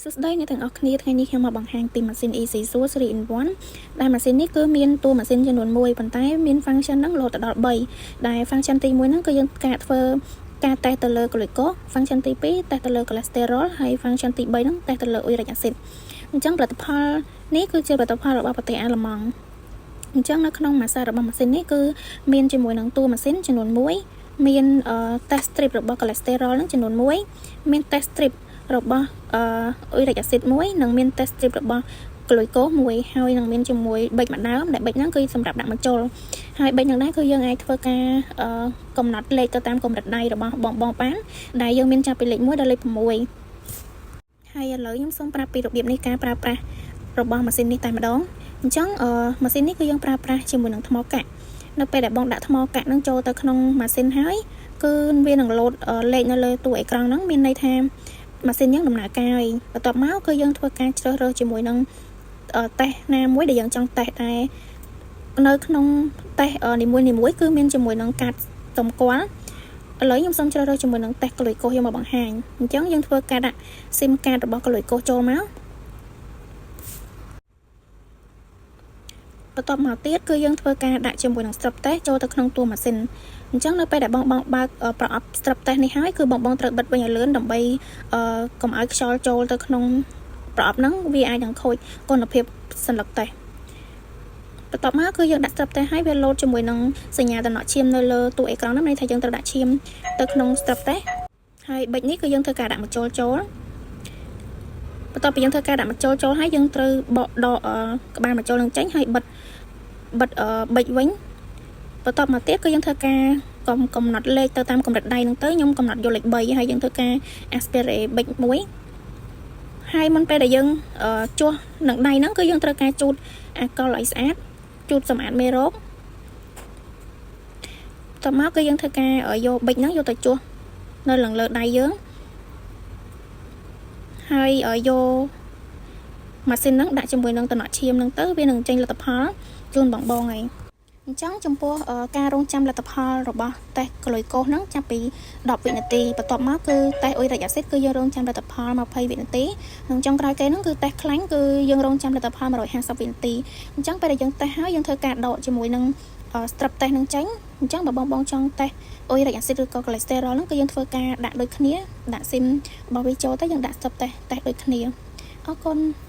សួស្តីអ្នកទាំងអស់គ្នាថ្ងៃនេះខ្ញុំមកបង្ហាញពីម៉ាស៊ីន Easy 3 in 1ដែលម៉ាស៊ីននេះគឺមានតួម៉ាស៊ីនចំនួន1ប៉ុន្តែមាន function ហ្នឹងរហូតដល់3ដែល function ទី1ហ្នឹងគឺយើងការធ្វើការតេស្តទៅលើ glucose function ទី2តេស្តទៅលើ cholesterol ហើយ function ទី3ហ្នឹងតេស្តទៅលើ uric acid។ អញ្ចឹងផលិតផលនេះគឺជាផលិតផលរបស់ប្រទេសអាល្លឺម៉ង់អញ្ចឹងនៅក្នុងម៉ាស៊ីនរបស់ម៉ាស៊ីននេះគឺមានជាមួយនឹងតួម៉ាស៊ីនចំនួន1មាន test strip របស់ cholesterol ហ្នឹងចំនួន1មាន test strip របស់អឺ uric acid មួយនិងមាន test strip របស់ glucose មួយហើយនឹងមានជាមួយប៊ិចម្ដើមដែលប៊ិចហ្នឹងគឺសម្រាប់ដាក់ម្ជុលហើយប៊ិចហ្នឹងដែរគឺយើងអាចធ្វើការកំណត់លេខទៅតាមកម្រិតដៃរបស់បងបងបានដែលយើងមានចាប់ពីលេខ1ដល់លេខ6ហើយឥឡូវខ្ញុំសូមប្រាប់ពីរបៀបនៃការប្រើប្រាស់របស់ម៉ាស៊ីននេះតែម្ដងអញ្ចឹងម៉ាស៊ីននេះគឺយើងប្រើប្រាស់ជាមួយនឹងថ្មកាក់នៅពេលដែលបងដាក់ថ្មកាក់នឹងចូលទៅក្នុងម៉ាស៊ីនហើយគឺវានឹងលោតលេខនៅលើតួអេក្រង់ហ្នឹងមានន័យថាម៉ាស៊ីនយើងដំណើរការហើយបន្ទាប់មកគឺយើងធ្វើការជ្រើសរើសជាមួយនឹងតេស្តណាមួយដែលយើងចង់តេស្តដែរនៅក្នុងតេស្តនីមួយៗគឺមានជាមួយនឹងកាតសម្គាល់ឥឡូវខ្ញុំសូមជ្រើសរើសជាមួយនឹងតេស្ត glucose យកមកបង្ហាញអញ្ចឹងយើងធ្វើការដាក់ SIM card របស់ glucose ចូលមកបន្ទាប់មកទៀតគឺយើងធ្វើការដាក់ជាមួយនឹង strip test ចូលទៅក្នុងតួម៉ាស៊ីនអញ្ចឹងនៅពេលដែលបងបងបើកប្រអប់ strip test នេះហើយគឺបងបងត្រូវបិទវិញឲ្យលឿនដើម្បីកុំឲ្យខ្យល់ចូលទៅក្នុងប្រអប់ហ្នឹងវាអាចនឹងខូចគុណភាពសន្លឹកតេស្តបន្ទាប់មកគឺយើងដាក់ strip test ហើយវាលោតជាមួយនឹងសញ្ញាតំណក់ឈាមនៅលើតួអេក្រង់ហ្នឹងមានន័យថាយើងត្រូវដាក់ឈាមទៅក្នុង strip test ហើយប៊ិចនេះគឺយើងធ្វើការដាក់ម្ជុលចូលបន្ទាប់ពីយើងធ្វើការដាក់ម្ជុលចូលហើយយើងត្រូវបកដកក្បាលម្ជុលនឹងចេញហើយបិទបិទប៊ិចវិញបន្ទាប់មកទៀតគឺយើងធ្វើការកំកំណត់លេខទៅតាមកម្រិតដៃហ្នឹងទៅខ្ញុំកំណត់យកលេខ3ហើយយើងធ្វើការ aspirate ប៊ិចមួយហើយមុនពេលដែលយើងជួសនឹងដៃហ្នឹងគឺយើងត្រូវការជូតអាល់កុលឲ្យស្អាតជូតសម្អាតមេរោគតមកគឺយើងធ្វើការយកប៊ិចហ្នឹងយកទៅជួសនៅឡើងលើដៃយើងហើយយកម៉ាស៊ីនហ្នឹងដាក់ជាមួយនឹងតំណក់ឈាមហ្នឹងទៅវានឹងចេញលទ្ធផលជូនបងបងហើយអញ្ចឹងចំពោះការរងចាំលទ្ធផលរបស់តេស្ត glucose ហ្នឹងចាប់ពី10វិនាទីបន្ទាប់មកគឺតេស្ត uric acid គឺយើងរងចាំលទ្ធផល20វិនាទីនិងចុងក្រោយគេហ្នឹងគឺតេស្តខ្លាញ់គឺយើងរងចាំលទ្ធផល150វិនាទីអញ្ចឹងពេលដែលយើងតេស្តហើយយើងធ្វើការដកជាមួយនឹង strip test ហ្នឹងចេញអញ្ចឹងបើបងបងចង់តេស្ត uric acid ឬក៏ cholesterol ហ្នឹងគឺយើងធ្វើការដាក់ដូចគ្នាដាក់ស៊ីមរបស់វាចូលទៅយើងដាក់ strip test តេស្តដូចគ្នាអរគុណ។